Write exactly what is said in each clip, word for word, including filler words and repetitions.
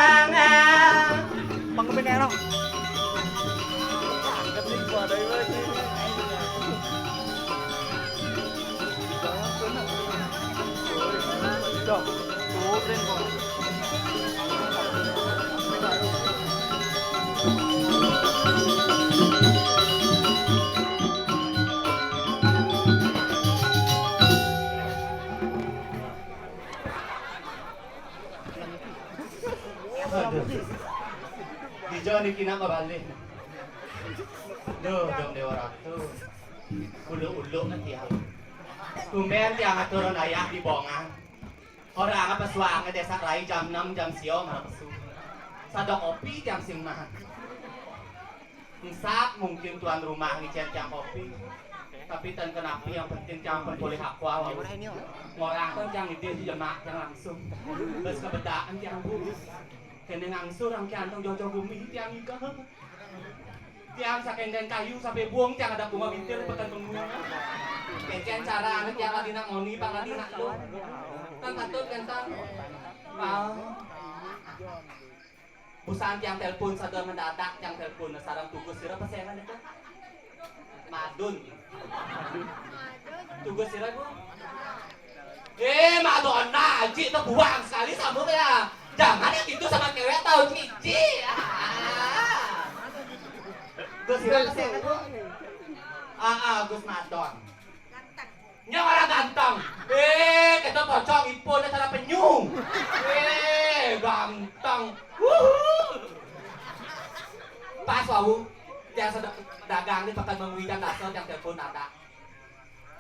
Arang. Pangkepin elok. Aduh. Dija niki nak mabalih. Duh, Dong Dewa Ratu. Uluk-uluk na tiang. Tumben tiang atur ayah di Bongan. Orang apa suang desa rai jam enam, jam sia malam su. Sada kopi tiang sing mah. Engsap mungkin tuan rumah ngicen tiang kopi. Tapi tan kenapi, yang penting tiang pun boleh aqua wau. Ngorang pun tiang ngidih di jemak tiang langsung. Bes kebedaan tiang bu. Kene ngangsur ang kiantong jojo gumi tiang iga. Tiang saking den kayu sampai buang tiang ada bunga bintil pekan benguya. Kecen cara anu tiang lagi nak moni pang lagi nak lu. Kan patut kan tan. Wow. Busan tiang telepon sada mendadak, tiang telepon sareng tugas sira pesengan itu. Madun. Tugas sira, Bu? Eh, Madonna, Aji, tebuang sekali sambung ya. Jangan yang itu sama cewek tahu cici. Ah. Gus sira pesengan, Bu? Ah, ah, Gus Madon. Nya ora ganteng. Eh, kita pocong ipun cara penyu. Eh, ganteng. Wuhu. Pas wau, tiang sedang dagang di pekan mengwidan dasar tiang telepon ada.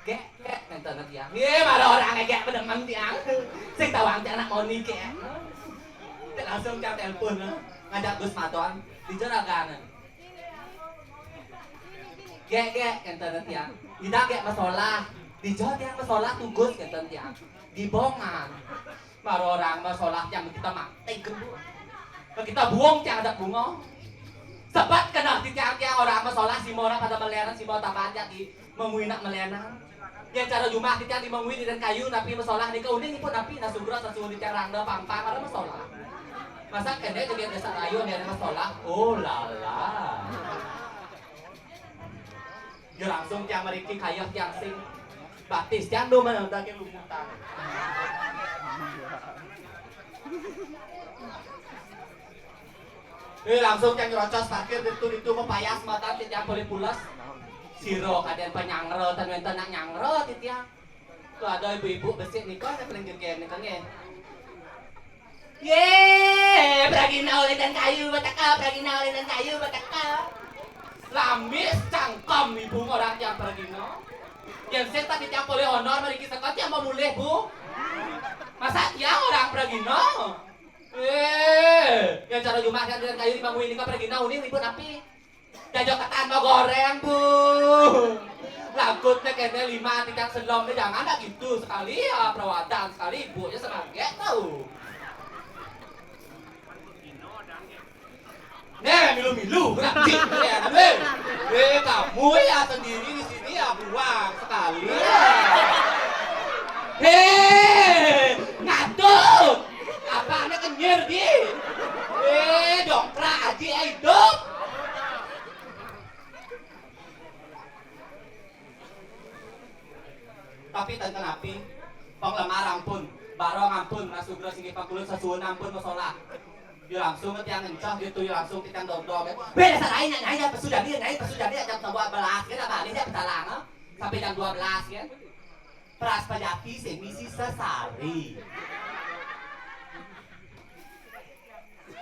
Gek, gek, nenten tiang. Ye, malah orang gek bedemen tiang. Sing tawang tiang nak moni gek. Langsung tiang telepon, eh. Ngajak Gus Maton di jeragan. Gek, gek, kenten tiang. Tidak gek masalah. Di Jawa tiang masalah tugas kenten tiang. Di Bongan. Baru orang masalah tiang kita mati gembu. Kita buang tiang ada bunga. Sebab kena di tiang-tiang orang masalah si mora pada meleran si mora taban jadi mengui nak melenan. Yang cara jumah kita di mengui di dan kayu napi masalah ni kau ni pun napi nak sugra sasuhun di tiang rangda pampang ada masalah. Masa kene jadi desa rayu ni ada masalah. Oh lala. Dia langsung tiang meriki kaya tiang sing batis tiang do mana dah ke lumutan. Eh, langsung tiang nyerocos parkir ditu ditu mapayas matan tiang boleh pulas. Siro kaden panyangre tan wenten nak nyangre titiang. Tuh ada ibu-ibu besik nika ada paling gegen nika nggih. Ye, pragina oleh dan kayu beteka, pragina oleh dan kayu beteka. Lamis cangkem ibu orang tiang pragina. Yang saya tapi tiang boleh honor meriki sekat tiang mau mulih bu. Masa tiang orang pragina? Eh, yang cara jumah kan dengan kayu lima ini kan pergi nah uning ribut api. Jajo ketan mau goreng bu. Lagut nih kayaknya lima tiga selom nih jangan ada gitu sekali ya perawatan sekali ibu aja semangat tahu. Nih milu-milu kenapa sih? Eh, eh, kamu ya sendiri di sini ya buang sekali. Hei, ngadut. Apa anak kenyir di? Eh, dongkrak aja hidup. Tapi ten kenapi, penglemar ampun. Barong ampun, Mas Sugro sing pangkulun sasuhun ampun masolah. Yo langsung tiang encoh gitu, yo langsung tiang dodong. Weh, dasar aing nyai, nyai pesu jadi, nyai pesu jadi jam dua belas, kita balik ya pecalang, eh. Sampai jam dua belas kan. Pras pajati sing misi sesari.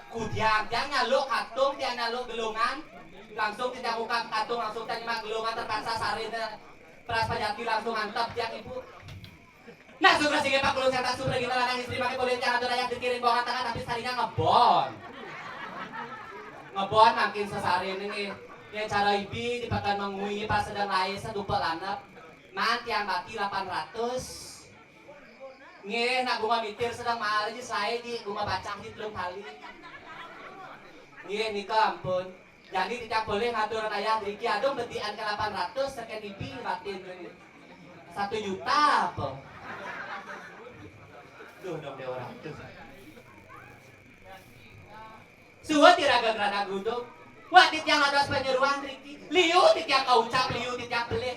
Kudian tiang nyaluk katung, tiang nyaluk gelungan. Langsung tiang buka katung, langsung tiang nyimak gelungan, terpaksa sari teh. Pras pajati langsung mantep tiang ibu. Nah, Sugro sing pangkulun sing tasu pergi melarang istri makai kulit yang atur ayah dikiring bawa tengah tapi sarinya ngebon. Ngebon makin sesari ini nih. Yang cara ibi di pakan mengui pas sedang lain sedupa lanep. Man tiang bati delapan ratus. Nggih, nak bunga mitir sedang mahal aja saya di bunga pacah di telung kali. Nggih, nika ampun. Jadi tidak boleh ngatur ayah driki adung betian ke delapan ratus seken ibi batin. Satu juta apa? Duh, dong dia orang tuh. Suwun tiraga grana gruduk. Wah, titiang atas panyeruan driki. Liu titiang kaucap, liu titiang pelih.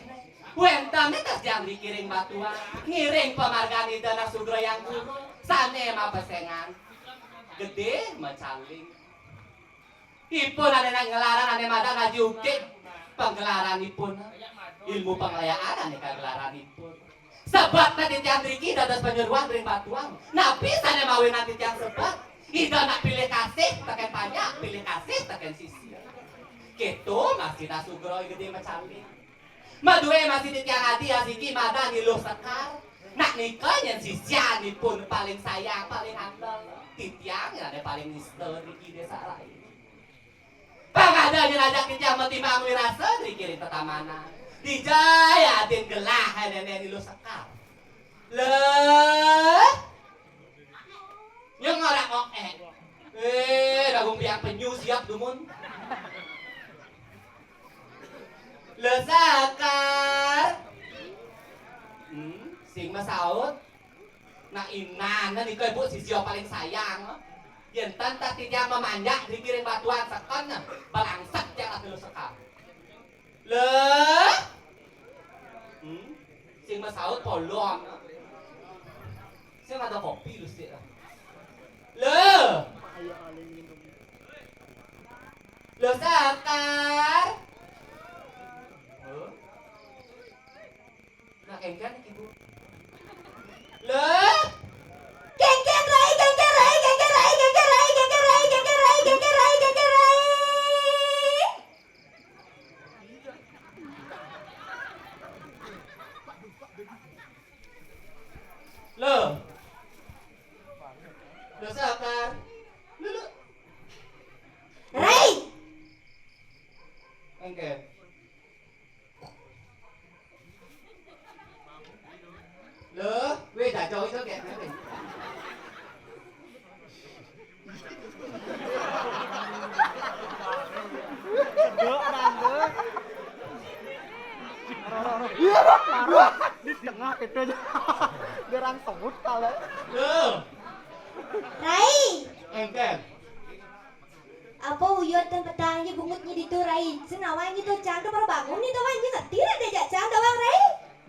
Wénten nih tas jang dikiring batuan. Ngiring pamargan Ida Nasugro yang guru. Sané mapesengan. Gedé macaling. Ipun ané nang ngelaran ané madan Haji Ukik. Penggelaranipun. Ilmu pengelayaan ané kagelaranipun. Sebab tadi tiang driki dados panyeruan ring batuan. Napi sané mawinan titiang sebab? Ida nak pilih kasih tekén panjak, pilih kasih tekén sisia. Kéto masih Nasugro gedé macalin. Madué masih titiang adi asiki madan Iluh Sekar. Nak nika nyén sisianipun paling sayang, paling andel. Titiang ané paling nista driki désa lain. Pangada nyerajak titiang matimbang wirasa dikiring tetamanan. Dijaya adin gelah néné Iluh Sekar. Leh. Nyeng ora kok eh. Eh, dagung piang penyu siap dumun. Leh Sekar. Hmm, sing masaut. Nah, inana nika ibu sisia paling sayang. Yén tan tatinya mamanjak dikiring batuan seken, balangsek tiang Iluh Sekar. Leh. Hmm? Sing masaut polong. Sing ada kopi lu sih. Leh. Leh Sekar. Huh? Nah, kéngkén iki, Bu. Lho. Kéngkén rai, kéngkén rai, kéngkén rai, kéngkén rai, kéngkén rai, kéngkén rai, kéngkén rai, kéngkén rai. Lho. Lho, Sekar. Lho, lho. Rai. Kéngkén. Lho, wéh, dah jauh itu kayak mana? Sedok nang, Bos. Iya, Bos. Di tengah itu aja. Gerang sebut kalau. Lho. Rai. Kéngkén. Apa uyut dan petang nyi bungut nyi ditu, Rai? Senawan nyi to cang to baru bangun nyi to, Wan, nyi ngerti lah diajak cang to, Wan, Rai?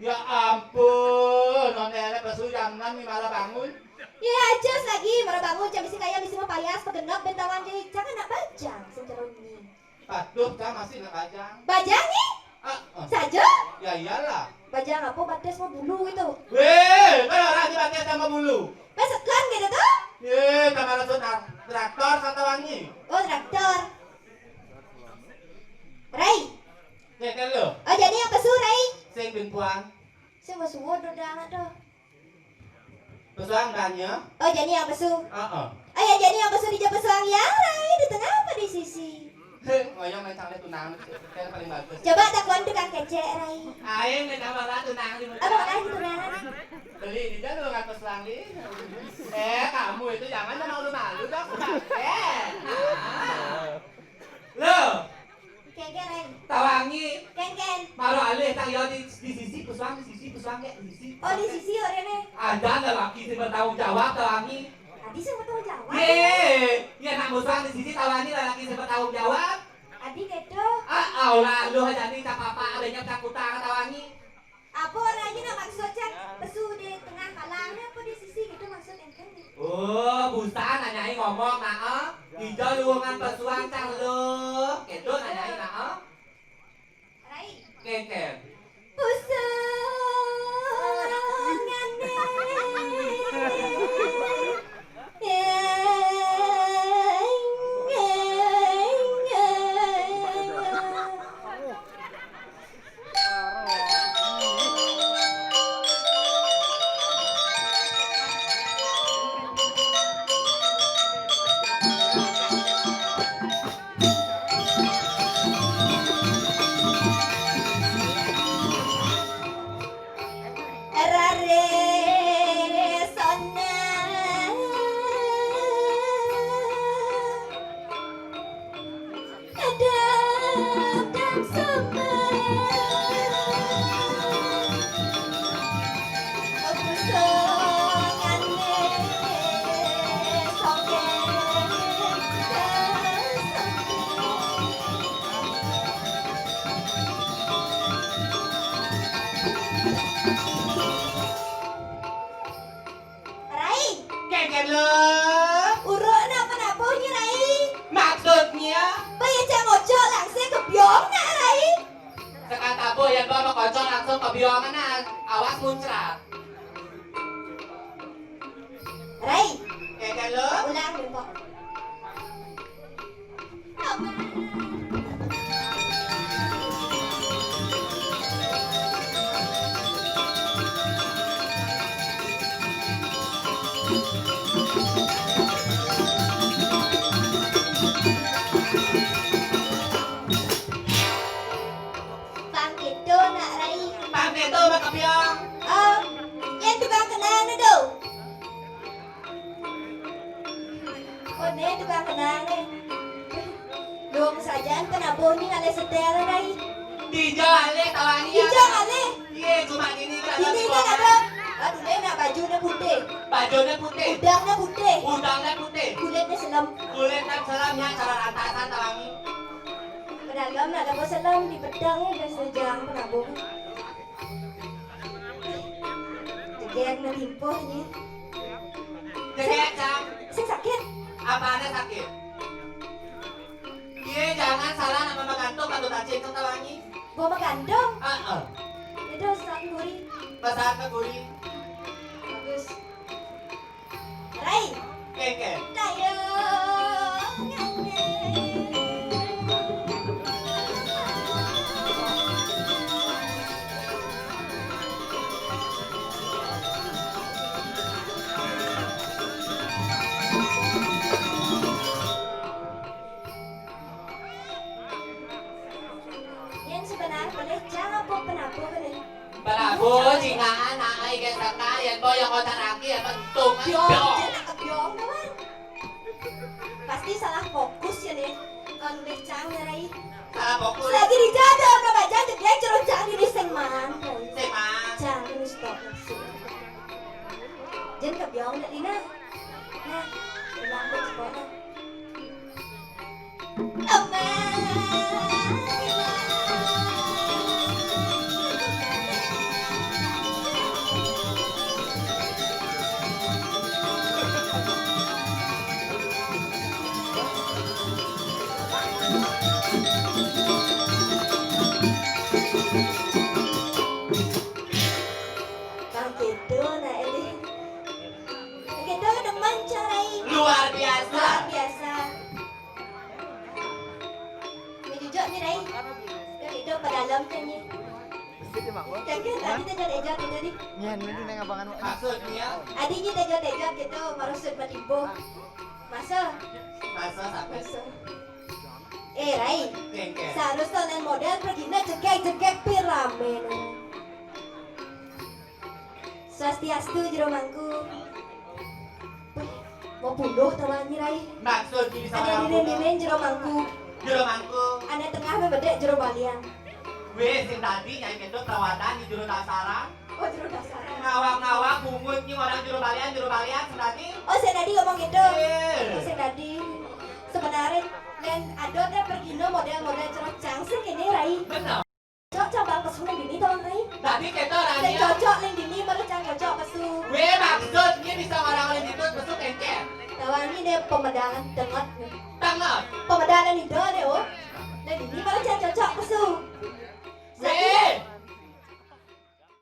Ya ampun, nonélé pesu jam enam nyi malah bangun. Ya, ajas lagi, malah bangun jam bisi kaya bisi mapayas pagenep ben tawan nyi cang anak bajang sing jero nyi. Patuh cang masih anak bajang. Bajang nyi? Ah, ah. Saja? Ya iyalah. Bajang apa batis sama bulu itu? Wéh, kan orang nyi batis sama bulu. Masekan gitu tuh? Yé, kamar sun traktor satawangi. Oh, traktor. Rai. Kéngkén lho. Oh, jadi yang pesu, Rai? Sing bin puan. Sing pesu, waduh, dah, tuh. Pesuang tanya. Oh, jadi yang pesu. Heeh. Oh, ya, jadi yang pesu di pesuang yang, Rai, di tengah apa di sisi? Hé, ngoyong main sangle tunang, kan paling bagus. Coba takon tukang kecek, Rai. Aing main tambah lah tunang di muka. Apa lah di tunang? Beli di dalam nggak pesuang di. Eh, kamu itu jangan malu-malu dong. Eh. Nah. Lo. Kéngkén, Rai. Tawangi. Kéngkén. Maro alih tang yo di, di sisi pesuang, di sisi pesuang kayak di sisi. Oh, di sisi orangnya. Ada lelaki sing bertanggung jawab, tawangi. Tadi sing bertanggung jawab. Yé, ya nak pesuang di sisi tawangi lelaki sing bertanggung jawab. Adi gitu. Ah, Allah, lu aja nih tak apa-apa, adanya tak kutang tawangi. Apa orangnya nak maksud cang? Pesu di tengah kalangnya apa di sisi gitu maksud? Ngomong, nah, eh. Ijo luwungan pesuang cang luh. Kéto nanyai, nah, eh. Rai. Kénkén. Pusungané. Raré sona. Rai. Kénkén lo. Uruk nak penabuh ni, Rai. Maksudnya? Baya cang ojok langsung kebiong nak, Rai. Sekali tabuh yén ba makocok langsung kebiong nak. Awas muncrat. Rai. Kénkén lo. Ulang, Mpok. Pang kéto nak, Rai. Pang kéto, Mak Kepiang. Oh, yén tukang kenang né, do. Oh, né tukang kenang né. Dong sajan penabuh ni ngalih setél, Rai. Dija ngalih tawang ni. Dija ngalih. Iya, cuma gini kan. Gini kan ada. Aduh, né nak bajuné putih. Bajuné putih. Udangné putih. Udangné putih. Kulitné selem. Kulitné selem, ya, cara rantasan tawang ni. Pedalem nak ada selem di pedang, biasa jang penabuh. Jegég né timpuh, Nyi. Jegég, Cang. Sing sakit. Apané sakit? Iya, jangan salah nama magantung, bantu tacin, kata wangi. Gua magantung? Heeh. Itu saat kuri. Pas saat kuri. Bagus. Rai. Kénkén. Tayo. Yén sebenar pelih cang apa penabuh pelih? Penabuh, jingakan, nak ai gén sekal, yén boh yang kocar aki, yén pentung, biong. Biong, nak biong, kawan. Pasti salah fokus ya, Lin. Kalau nulis cang, ya, Rai. Salah fokus. Lagi di jalan, udah baca, jegég, jero cang, ini sing man, Rai. Sing man. Cang, ini stop. Jén kebiong, nak, Lina. Nah, ulang ke sekolah. Kang Kidul, nah, ini. Kang Kidul demen, Cang Rai. Luar biasa. Luar biasa. Ini jujur nih, Rai. Kang Kidul pedalem kan nih. Kang Kidul tadi téh jot éjot gitu nih. Nyén ini neng abangan. Maksudnya? Adi nyi téh jot éjot gitu, marusut matibo. Masa? Masa sampai. Masa. Eh, Rai. Kénkén. Seharusnya lain modél pergi na jegég-jegég piramid. Swastiastu, Jero Mangku. Wih, mau punduh tawang nyi, Rai. Maksud bisa. Ada orang dinding-dinding Jero Mangku. Jero Mangku. Ada tengah mé bedek Jero Balian. Wéh, sing tadi nyai kéto perawatan di Jero Dasaran. Oh, Jero Dasaran. Ngawak-ngawak bungut nyi orang Jero Balian, Jero Balian, sing tadi. Oh, sing tadi ngomong gitu. Iya. Oh, sing tadi. Sebenarnya, lain ada téh pergi na modél-modél cerocang sih kéné, Rai. Bener. Cocok cabang pesu ning dini to, Rai? Tadi kéto, Rai. Sing cocok ning dini, baru cang cocok pesu. Wéh, maksudnya bisa orang lain itu pesu kénkén. Tawani ne pemedalan tenget. Tanget. Pemedalan itu.